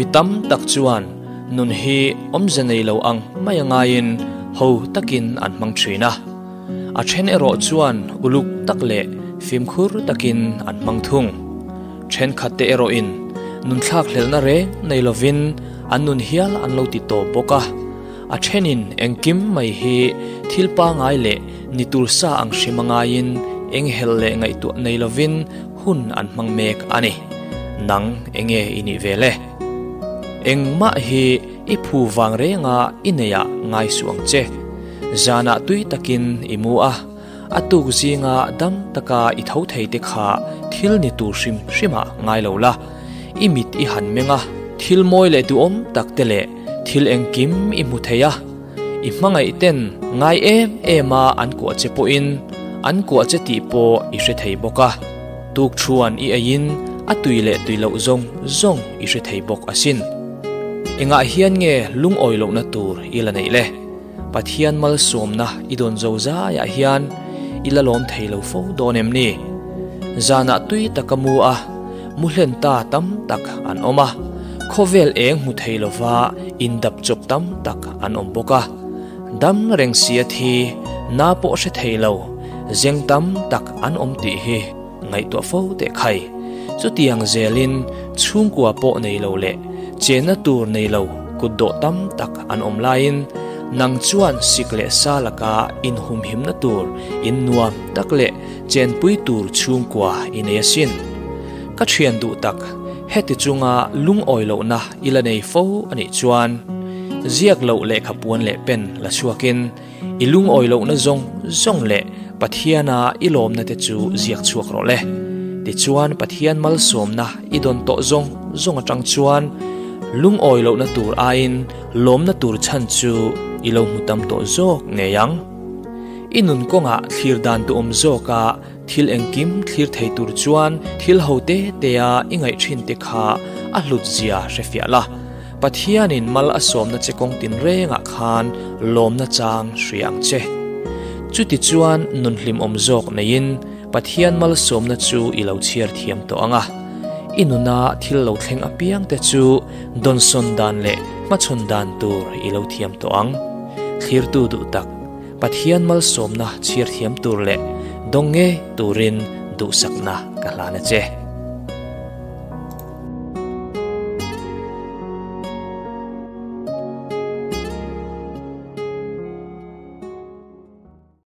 Mi tam tak chuan nun hi awmze nei lo ang mai a ngaiin ho takin an hmang thin a. A then erawh chuan uluk tak leh fimkhur takin an hmang thung. Thenkhat te erawhin nun thlak hlelhna reng nei lovin an nun hial an lo ti tawp bawk a. A thenin engkim mai hi thil pangai leh ni tur sa ang hrim a ngaiin enghelh leh ngaihtuah nei lovin hun an hmang mek a ni. Nang enge i nih ve le? Engmah hi i phu vang renga i neiah ngai suh ang che. Zanah tui takin i mu a, a tuk zinga dam taka i tho thei te kha thil ni tur hrim hrimah ngai lo la. I mit i han meng a, thil mawi leh duhawm tak te leh thil engkim i hmu thei a. I hmangaih ten ngai em em a an kuah che pawhin an kuah che tih pawh i hre thei bawk a. Tuk thuan i eiin a tui leh tui loh zawng zawng i hre thei bawk asin. Engah hian nge lungawi lohna tur i la neih le? Pathian malsawmna i dawn zo zaiah hian i la lawm thei lo fo dawn em ni? Zanah tui taka mu a, mu hlen ta tam tak an awm a, khawvel eng hmu thei lova indap chawp tam tak an awm bawk a. Dam reng sia thi, na pawh hre thei lo, zeng tam tak an awm tih hi ngaihtuah fo teh khai. Chutiang zelin chhungkua pawh nei lo leh chenna tur nei lo kutdawh tam tak an awm laiin nang chuan sik leh sa laka inhumhimna tur in nuam tak leh chenpui tur chhungkua i nei asin. Ka thian duh tak, heti chunga lungawi lohna i la nei fo a nih chuan ziak loh lehkha puan leh pen la chhuakin i lungawi lohna zawng zawng leh Pathiana i lawmna te chu ziak chhuak rawh le. Tichuan Pathian malsawmna i dawn tawh zawng zawng atang chuan lungawi lohna tur aiin lawmna tur chhan chu i lo hmu tam tawh zawk ngei ang. I nun kawngah thlir dan duhawm zawka thil engkim thlir thei tur chuan thil ho te tea i ngaih thin te kha a hlut zia hrefiah la. Pathianin mal a sawmna che kawng tinrengah khan lawmna chang hria ang che. Chuti chuan nun hlimawm zawk neiin Pathian malsawmna chu i lo chhiar thiam tawh ang a. I nuna thil lo thleng apiang te chu dawnsawn dan leh hmachhawn dan tur i lo thiam tawh ang. Thlirtu duh tak, Pathian malsawmna chhiar thiam tur leh dawng ngei turin duhsakna ka hlan a che.